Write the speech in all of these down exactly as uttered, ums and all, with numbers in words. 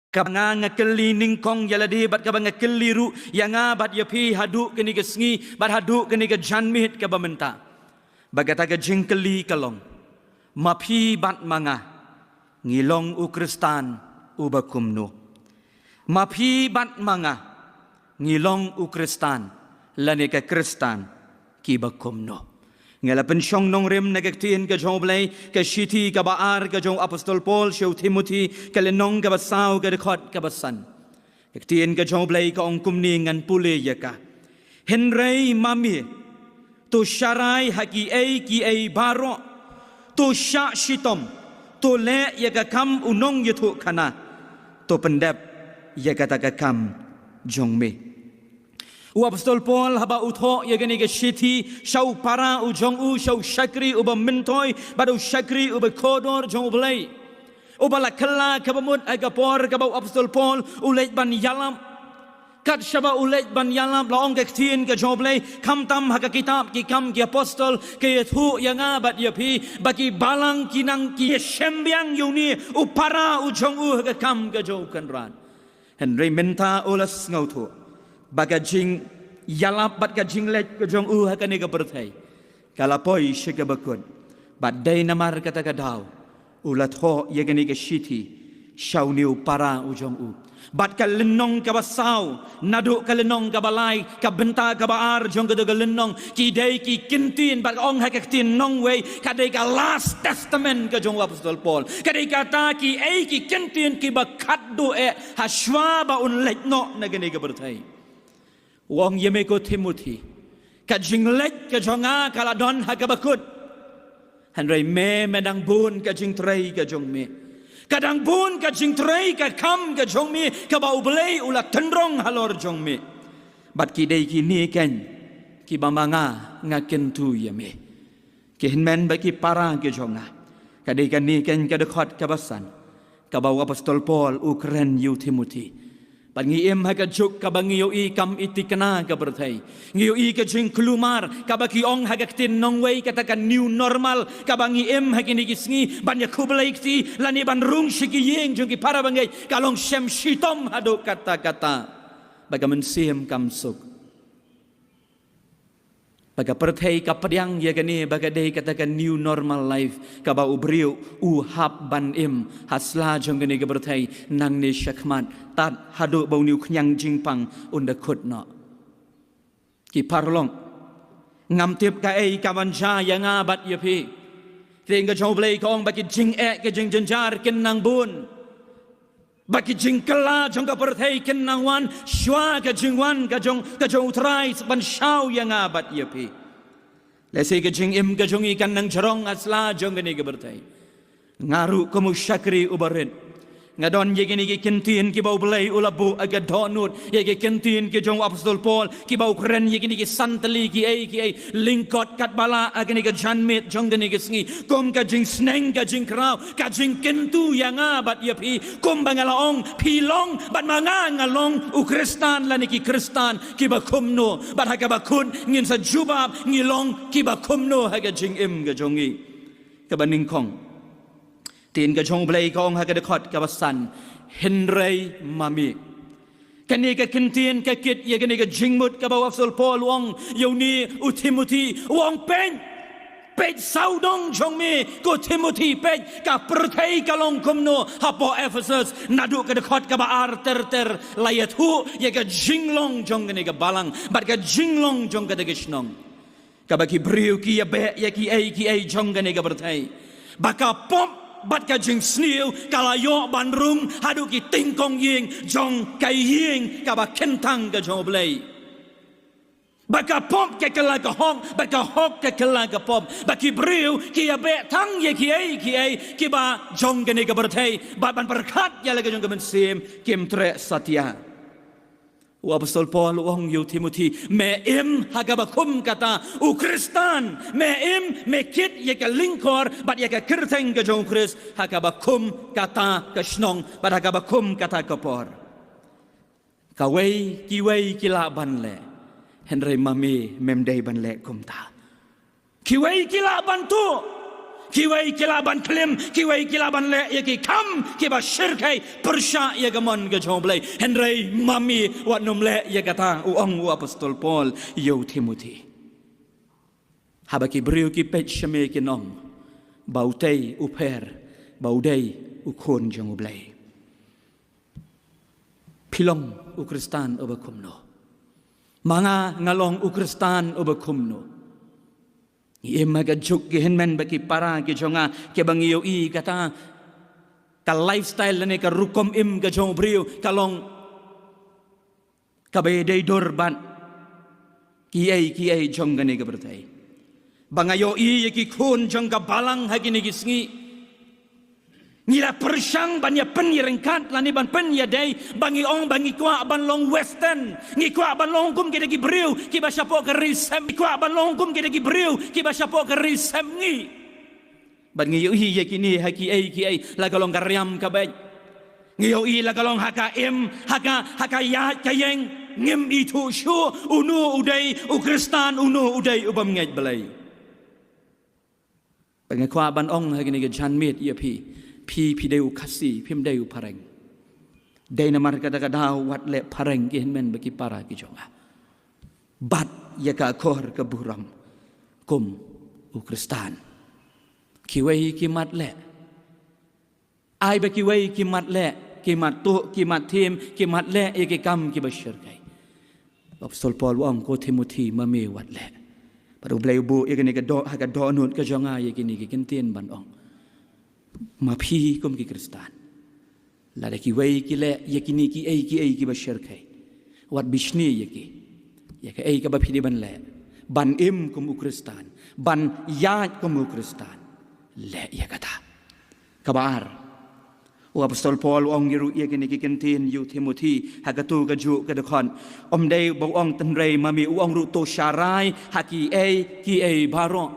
Kaba nga nga kylli nyngkong ïa lade bad kaba nga kylli ruh ïa nga bad ïa phi haduh kane ka sngi bad haduh kane ka janmiet kaba mynta. Ba kata ka jingkylli ka long, ma phi bad ma nga ngi long u Khristan uba kumno? Ma phi bad ma nga ngi long u Khristan lane ka Khristan kiba kumno? Nga la pynshong nongrim na ka ktien ka jong U Blei, ka shithi kaba ar ka jong u Apostol Paul sha u Timothi, ka lynnong kaba saw, ka dkhot kaba san. Ka ktien ka jong U Blei ka ong kumne, ngan pule ïa ka. Hynrei ma me, to sharai ha kiei kiei baroh, to shah shitom, to leh ïa ka kam u nongïathuhkhana, to pyndep ïa kata ka kam jong me. U Apostol Paul haba u thoh ïa kane ka shithi sha u para u jong u, sha u shakri uba myntoi bad u shakri uba kordor jong U Blei, uba la kylla kaba mut ha ka por kaba u Apostol Paul u leit ban ïalap. Kat shaba u leit ban ïalap, la ong ka ktien ka jong U Blei, khamtam ha ka kitab Ki Kam ki Apostol ka ïathuh ïa nga bad ïa phi ba ki balang ki nang ki shem biang ïa une u para u jong u ha ka kam ka jong u Kynrad. Hynrei mynta u la sngewthuh ba ka jingïalap bad ka jingleit ka jong u ha kane ka pyrthei ka la poi sha kaba kut. Bad dei namar kata ka daw u la thoh ïa kane ka shithi sha une u para u jong u. Bad ka lynnong kaba saw naduh ka lynnong kaba lai, ka bynta kaba ar jong kata ka lynnong, ki dei ki kyntien, bad ka ong ha ka ktien nongwei, ka dei ka last testament ka jong u Apostol Paul. Ka dei kata kiei ki kyntien kiba khatduh eh ha shwa ba un leit noh na kane ka pyrthei. U ong ïa me ko Timothi, ka jingleit ka jong nga ka la don ha kaba kut. Hynrei me, me dang bun ka jingtrei ka jong me. Ka dang bun ka jingtrei ka kam ka jong me kaba U Blei u la tynrong halor jong me. Bad ki dei kine keiñ kiba ma nga nga kyntu ïa me. Ki hynmen bad ki para ki jong nga, ka dei kane keiñ ka dkhot kaba san kaba u Apostol Paul u kren ïa u Timothi. Bad ngi im ha ka juk kaba ngi ïohi kam i thikna ka pyrthei. Ngi ïohi ka jingkulmar kaba ki ong ha ka ktien nongwei kata ka new normal kaba ngi im ha kine ki sngi, ban ïa khublei kti lane ban rung sha ki ïing jong ki para bangeit, ka long shem shitom haduh katta katta. Ba ka mynsiem kam suk. Ba ka pyrthei ka pdiang ïa kane ba ka dei kata ka new normal life kaba u briew u hap ban im ha sla jong kane ka pyrthei nangne shakhmat, tad haduh ba une u khñiang jingpang un da kut noh. Ki paralok, ngam tip kaei ka ban jia ïa nga bad ïa phi. Ka ktien ka jong U Blei ka ong ba ki jingeh ki jingjynjar kin nang bun. Ba ki jingkylla jong ka pyrthei kin nang wan shwa ka jingwan ka jong, ka jong U Trai ban shaw ïa nga bad ïa phi. Lehse ka jingim ka jong ngi kan nang jrong ha sla jong kane ka pyrthei. Nga ruh kum u shakri uba rit, nga don ïa kine ki kyntien kiba U Blei u la buh ha ka dohnud, ïa ki kyntien ki jong u Apostol Paul kiba u kren ïa kine ki san tylli kiei kiei lyngkot katba lah ha kane ka janmiet jong kane ka sngi, kum ka jingsneng ka jingkraw, ka jingkyntu ïa nga bad ïa phi, kumba nga la ong, phi long bad ma nga nga long u Khristan lane ki Khristan kiba kumno, bad ha kaba kut ngin sa jubab ngi long kiba kumno ha ka jingim ka jong ngi. Kaba nyngkong, ktien ka jong U Blei ka ong ha ka dkhot kaba san, hynrei ma me. Kane ka kyntien ka kit ïa kane ka jingmut kaba u Apostol Paul u ong ïa une u Timothi, u ong, peit, peit sawdong jong me ko Timothi, peit ka pyrthei ka long kumno hapoh Ephesus, naduh ka dkhot kaba ar ter ter la ïathuh ïa ka jinglong jong kane ka balang bad ka jinglong jong kata ka shnong. Kaba ki briew ki ïabeh ïa kiei kiei jong kane ka pyrthei. Ba ka pop bad ka jingsniew ka la ïoh ban rung haduh ki tyngkong ïing jong ka ïing kaba kyntang ka jong U Blei. Ba ka pop ka kylla ka hok, ba ka hok ka kylla ka pop. Ba ki briew ki ïabeh tang ïa kiei kiei kiba jong kane ka pyrthei, bad ban pyrkhat ïa la ka jong ka mynsiem kim treh satia. U Apostol Paul u ong ïa u Timothi, me im ha kaba kum kata u Khristan, me im, me kit ïa ka lyngkor bad ïa ka kyrteng ka jong u Khrist ha kaba kum kata ka shnong bad ha kaba kum kata ka por. Kawei, kiwei ki lah ban leh, hynrei ma me mem dei ban leh kumta. Kiwei ki lah ban tuh, Kiwei ki lah ban klim, kiwei ki lah ban leh ïa ki kam kiba shyrkhei pyrshah ïa ka mon ka jong U Blei. Hynrei ma me wat nym leh ïa kata, u ong u apostol Paul ïa u Timothi. Haba ki briew ki peit sha me kin ong ba utei u pher, ba u dei u khun jong U Blei. Phi long u Khristan uba kumno? Ma nga nga long u Khristan uba kumno? Ngi im ha ka juk, ki hynmen bad ki para ki jong nga, kiba ngi ïohi kata ka lifestyle lane ka rukom im ka jong u briew ka long kaba ïadei dur bad kiei kiei jong kane ka pyrthei. Ba nga ïohi ïa ki khun jong ka balang ha kine ki sngi, ngi la pyrshang ban ïa pynïaryngkat lane ban pynïadei, ba ngi ong ba ngi kwah ban long western, ngi kwah ban long kum kita ki briew kiba shapoh ka ri sem, ngi kwah ban long kum kita ki briew kiba shapoh ka ri sem ngi. Bad ngi ïohi ïa kine ha kiei kiei, la ka long ka riam ka beit. Ngi ïohi la ka long ha ka im, ha ka, ha ka ïaid ka ïeng, ngim ithuh shuh uno u dei u Khristan, uno u dei u bym ngeit Blei. Ba nga kwah ban ong ha kine ki janmiet ïa phi, phi, phi dei u Khasi, phim dei u Phareng. Dei namar kata ka daw wat leh Phareng, ki hynmen bad ki para ki jong nga. Bat ïa ka akor ka burom kum u Khristan. Kiwei ki mat leh. Ai ba kiwei ki mat leh, ki mat tuh, ki mat thiem, ki mat leh ïa ki kam kiba shyrkhei. Apostol Paul u ong, ko Timothi, ma me wat leh. Bad U Blei u buh ïa kane ka doh ha ka dohnud ka jong nga ïa kine ki kyntien ban ong, ma phi kum ki Khristan, lada kiwei ki leh ïa kine kiei kiei kiba shyrkhei, wat bishni ïa ki. Ïa kaei kaba phi dei ban leh, ban im kum u Khristan, ban ïaid kum u Khristan, leh ïa kata. Kaba ar, u apostol Paul u ong ruh ïa kine ki kyntien ïa u Timothi ha katu ka juh ka dkhot. Ym dei ba u ong tynrai ma me, u ong ruh to sharai ha kiei kiei baroh.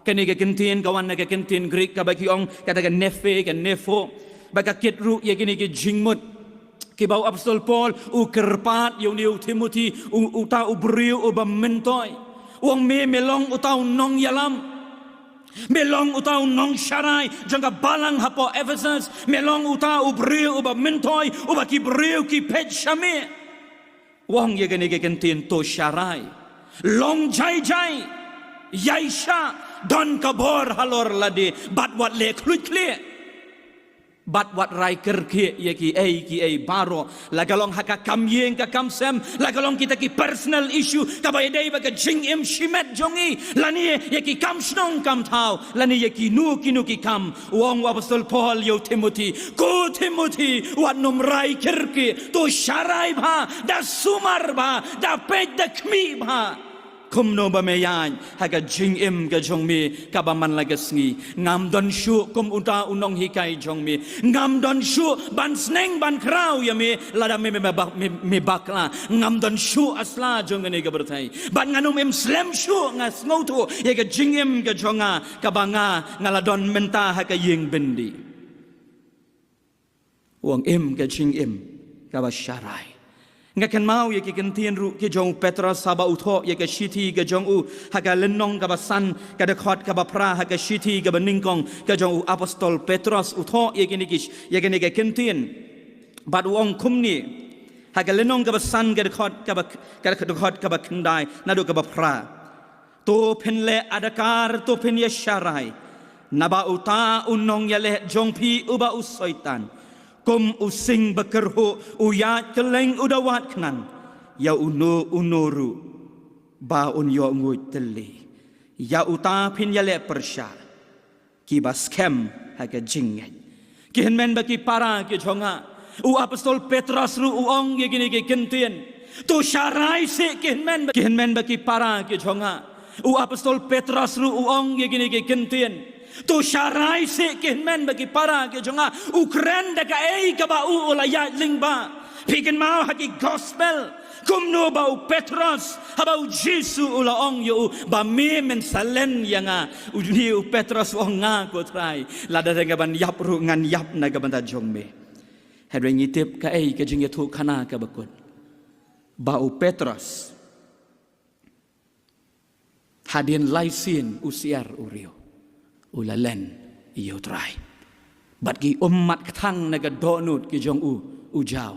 Kane ka kyntien ka wan na ka kyntien Greek kaba ki ong kata ka nephe, ka nepho. Ba ka kit ruh ïa kine ki jingmut kiba u apostol Paul u kyrpad ïa une u Timothi, u, uta u briew uba myntoi. U ong, me, me long uta u nongïalam. Me long uta u nongsharai jong ka balang hapoh Ephesus. Me long uta u briew uba myntoi, uba ki briew ki peit sha me. U ong ïa kane ka kyntien to sharai. Long jai jai. Ïaishah, don ka bor halor lade, bad wat leh khluit khlieh. Bad wat rai kyrkieh ïa kiei kiei baroh. La ka long ha ka kam ïing ka kam sem, la ka long kita ki personal issue kaba ïadei bad ka jingim shimet jong ngi, lane ïa ki kam shnong kam thaw, lane ïa kino kino ki kam. U ong u apostol Paul ïa u Timothi, ko Timothi, wat nym rai kyrkieh, to sharai bha, da sumar bha, da peit da khmih bha. Kumno ba me ïaid ha ka jingim ka jong me kaba man la ka sngi. Ngam don shuh kum uta u nonghikai jong me. Ngam don shuh ban sneng ban khraw ïa me lada me, me, me bak-, me, me bakla. Ngam don shuh ha sla jong kane ka pyrthei. Bad ngan ym im slem shuh, nga sngewthuh ïa ka jingim ka jong nga kaba nga, nga la don mynta ha ka ïing byndi. U ong im ka jingim kaba sharai. Nga kynmaw ïa ki kyntien ruh ki jong u Petros haba u thoh ïa ka shithi ka jong u ha ka lynnong kaba san, ka dkhot kaba phra ha ka shithi kaba nyngkong ka jong u apostol Petros, u thoh ïa kine ki sh-, ïa kine ki kyntien. Bad u ong kumne ha ka lynnong kaba san, ka dkhot kaba, ka dkhot kaba khyndai naduh kaba phra. To phin leh adkar, to phin ïa sharai. Naba uta u nongïaleh jong phi uba u Soitan, kum u sing bakyrhuh, u ïaid kylleng u da wad khnang ïa uno uno ruh ba un ïoh nguid tylli. Ïa uta phin ïaleh pyrshah kiba skhem ha ka jingngeit. Ki hynmen bad ki para ki jong nga, u apostol Petros ruh u ong ïa kine ki kyntien. To sharai seh ki hynmen, ki hynmen bad ki para ki jong nga, u apostol Petros ruh u ong ïa kine ki kyntien. To sharai seh ki hynmen bad ki para ki jong nga. U kren da kaei kaba u, u la ïaid lyngba. Phi kynmaw ha ki gospel kumno ba u Petros, haba u Jisu u la ong ïa u ba me men sa len ïa nga, une u Petros u ong, nga ko Trai, lada dang ka ban ïap ruh ngan ïap na ka bynta jong me. Hynrei ngi tip kaei ka jingïathuhkhana kaba kut, ba u Petros hadien lai sien u syiar u riew. u la len ïa u Trai. Bad ki ummat kthang na ka dohnud ki jong u, u jaw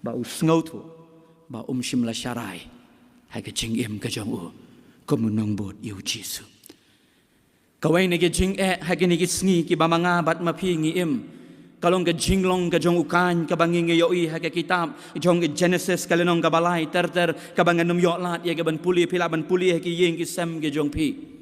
ba u sngewthuh ba um shym la sharai ha ka jingim ka jong u kum u nongbud ïa u Jisu. Kawei na ki jingeh ha kine ki sngi kiba ma nga bad ma phi ngi im ka long ka jinglong ka jong u Kain kaba ngi ngi ïohi ha ka kitab jong ka Genesis ka lynnong kaba lai ter ter kaba ngan ym ïoh lad ïa ka ban pule, phi lah ban pule ha ki ïing ki sem ki jong phi.